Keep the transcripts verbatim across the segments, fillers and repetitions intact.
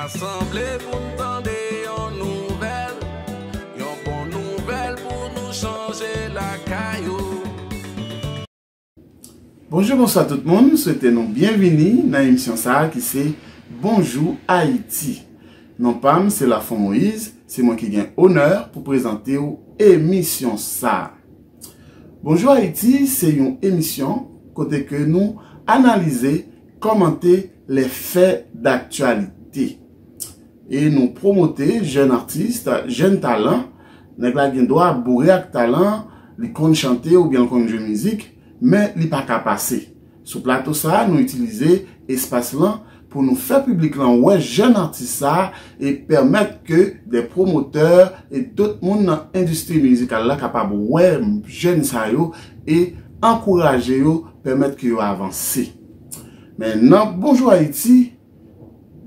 Sanble pou n tande yon nouvèl, yon bon nouvèl pou nou chanje lakay ou. Bonjou, bonswa tout moun, swete nou byenvini nan emisyon sa a ki se Bonjou Ayiti. Non pa m se Lafon Moïse, se mwen ki gen onè pou prezante w emisyon sa a. Bonjou Ayiti se yon emisyon kote ke nou analize, kòmante les faits d'actualité. E nou pwomote jèn atis, jèn talan. Nèg la gen dwa boure ak talan, li konn chante oubyen l konn jwe mizik, men li pa ka pase. Sou plato sa a, nou itilize espas lan pou nou fè piblik lan wè jèn atis sa a e pèmèt ke de pwomotè e dòt moun nan endistri mizikal la kapab wè jèn sa yo e ankouraje yo, pèmèt ke yo avanse. Men nan Bonjou Ayiti,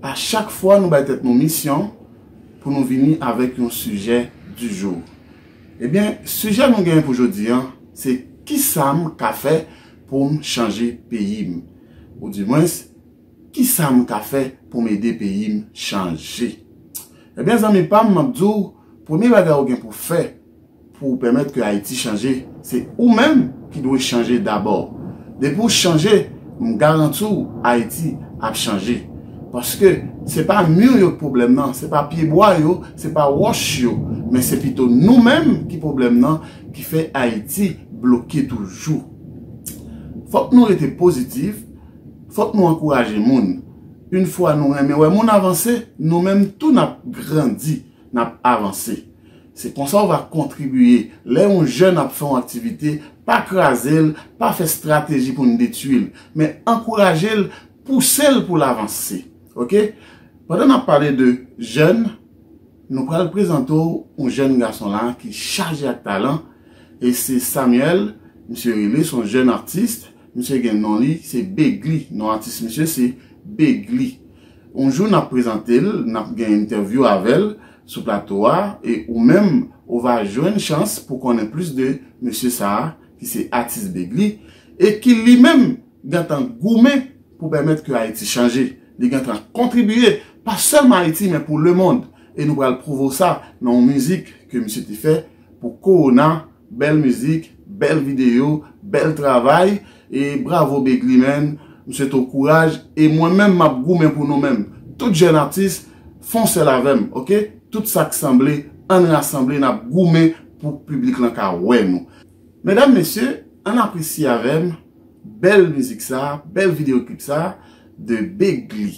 a chak fwa nou bay tèt nou misyon pou nou vini avèk yon sijè du jour. Ebyen, sijè nou genyen pou jodi a, se kisa m ka fè pou m chanje peyi m? Oudimwens, kisa m ka fè pou m ede peyi m chanje? Ebyen, zanmi pa m, m ap di w, premye bagay ou gen pou fè pou w pèmèt ke Ayiti chanje, se ou menm ki dwe chanje dabò. Depi w chanje, m garanti w Ayiti ap chanje. Paske se pa mi yo k pwoblèm nan, se pa pyebwa yo, se pa wòch yo, men se pito nou menm ki pwoblèm nan ki fè Ayiti bloke toujou. Fòk nou rete pozitif, fòk nou ankouraje moun. Yon fwa nou renmen wè moun avanse, nou menm tou n ap grandi, n ap avanse. Se konsa w va kontribiye. Lè yon jèn ap fè yon aktivite, pa kraze l, pa fè estrateji pou n detwi l, men ankouraje l, pouse l pou l avanse. Oke? Pandan n ap pale de jèn, nou pral prezante w yon jèn gason la ki chaje ak talan, e se Samuel, misye rele, se yon jèn atis, misye gen non li, se Begly, non atis misye se Begly. Yon jou n ap prezante l, n ap gen entèvyou avè l sou plato a, e ou menm, ou va jwenn chans pou konnen plis de mesye sa a, ki se atis Begly, e ki li menm gentan goumen pou pèmèt ke Ayiti chanje. Li gentan kontribiye, pa sèlman Ayiti, men pou lemonn. E nou pral pwouve w sa nan yon mizik ke misye te fè pou Kowona. Bèl mizik, bèl videyo, bèl travay. E bravo Begly, man. M swete w kouraj. E mwen menm, m ap goumen pou nou menm. Tout jèn atis, fè yon sèl avè m, oke? Tout sa k sanble, ann rasanble, n ap goumen pou piblik lan ka wè nou. Medam, mesye, ann apresye avè m bèl mizik sa, bèl videyo klip sa de Begly.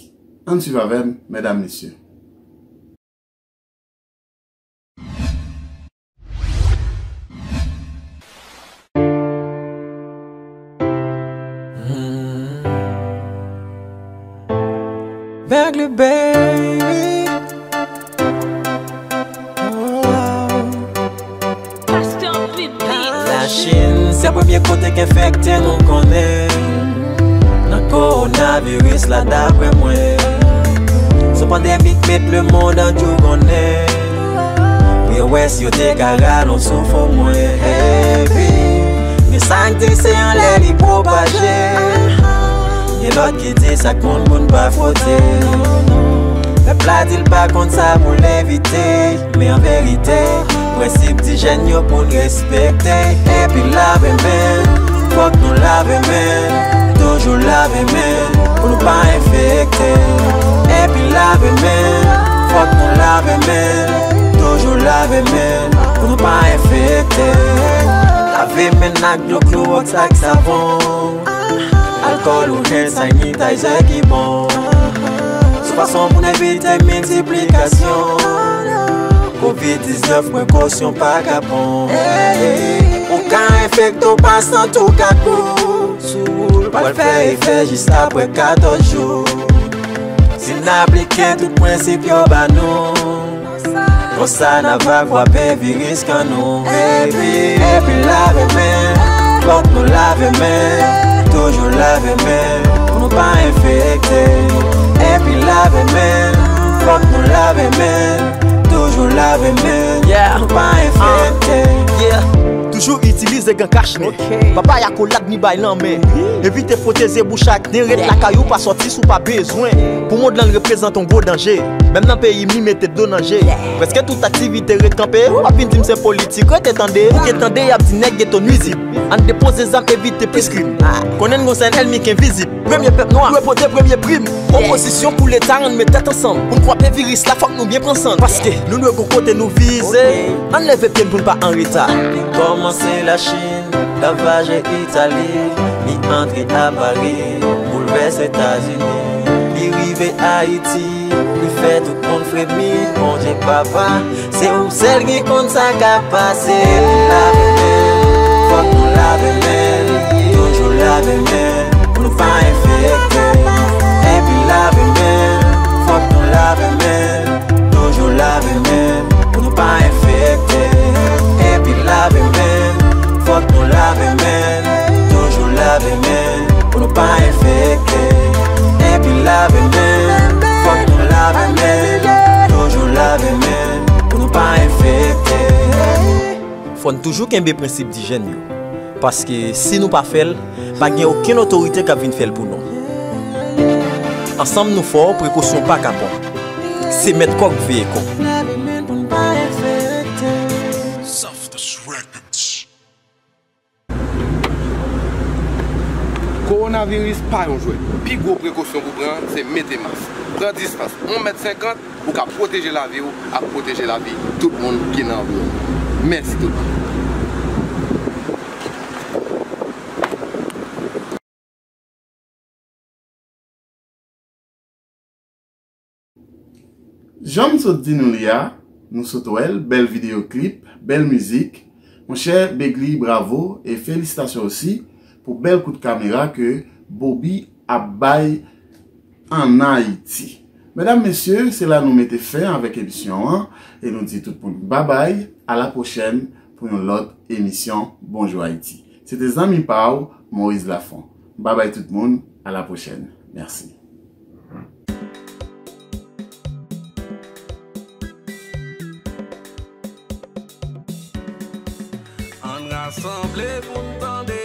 Ann swiv avè m, medam, mesye. Begly baby. Lachin se premye kote k enfekte, nou konnen. Nan kowonaviris la, daprè mwen, se yon pandemi k met lemonn an djougonnen. Pou yo wè si yo te ka rale yon souf omwen. Epi gen sa k di se anlè li pwopaje. Gen lòt ki di sa k moun moun pa fwote. Pèp la di l pa konn sa pou l evite. Men an verite, prensip di jèn yo pou n respekte. Epi lave men, fòk nou lave men. Toujou lave men, pou nou pa enfekte. Epi lave men, fòk nou lave men. Toujou lave men, pou nou pa enfekte. Lave men n ak dlo klowòks ak savon. Alkòl ou hand sanitizer ki bon. Se fason pou n evite miltiplikasyon kovid diznèf, prekosyon pa ka bon. Ou ka enfekte w pasan tou ka kou. Sou ou l pral fè efè jis apre katòz jou. Si n aplike tout prensip yo ba nou, konsa n ap kwape viris kan nou. Epi, epi lave men, fòk nou lave men. Toujou lave men, pou nou pa enfekte. Epi lave men, fòk nou lave men. Toujou lave men, pou nou pa enfekte. Tjou itilize gan kach nen. Papay akolad ni bay lanmen. Evite fwote zye bouch ak nen, ret lakay ou, pa sòti si w pa bezwen. Pou mond lan reprezante yon gwo danje. Menm nan peyi m li mete dlo nan je. Prèske tout aktivite ret kanpe. W ap vin di m se politik, rete tande. Ou gen tande y ap di nèg geto nwizib. Ann depoze zam, evite plis krim. Konnen n gon sèl ènmi k envizib. Premye pèp nwa dwe pote premye prim. Opozisyon pou leta, ann met tèt ansanm. Pou n kwape viris la, fòk nou byen pran san n. Paske nou dwe gon kote nou vize. Ann leve pye n pou n pa an reta. Li kòmanse Lachin, ravaje Itali, li antre a Pari, boulvèse Etazini, li rive Ayiti, li fè tout moun fremi. Bondye papa, se ou sèl ki konn sa k ap pase. Lave men, fòk nou lave men, toujou lave men, pou nou pa enfekte. Epi lave men, fòk nou lave men, toujou lave men, pou nou pa enfekte. Epi lave men, fòk nou lave men, toujou lave men, pou nou pa enfekte. Epi lave men, fòk nou lave men, toujou lave men, pou nou pa enfekte. Fò n toujou kenbe prensip dijèn yo. Paske si nou pa fè l, pa gen okenn otorite k ap vin fè l pou nou. Ansanm nou fò, prekosyon pa kapon. Se mèt kò k veye kò. Kowonaviris pa yon jwèt. Pi gwo prekosyon pou pran, se mete mas. Pran distans yon mèt senkant, ou ka pwoteje lavi w ak pwoteje lavi tout moun ki nan anviwònman w. Mèsi tout moun. Jan m sot di nou li a, nou sot wè l, bèl videyo klip, bèl mizik. Monchè, Begly, bravo e felisitasyon osi pou bèl kout kamera ke Bobby ap bay ann Ayiti. Medam, mesye, se la nou mete fen avèk emisyon an e nou di tout moun babay, a la pwochèn pou yon lòt emisyon Bonjou Ayiti. Se te zanmi pa w, Moïse Lafont. Babay tout moun, a la pwochèn. Mèsi. Ann rasanble pou n tande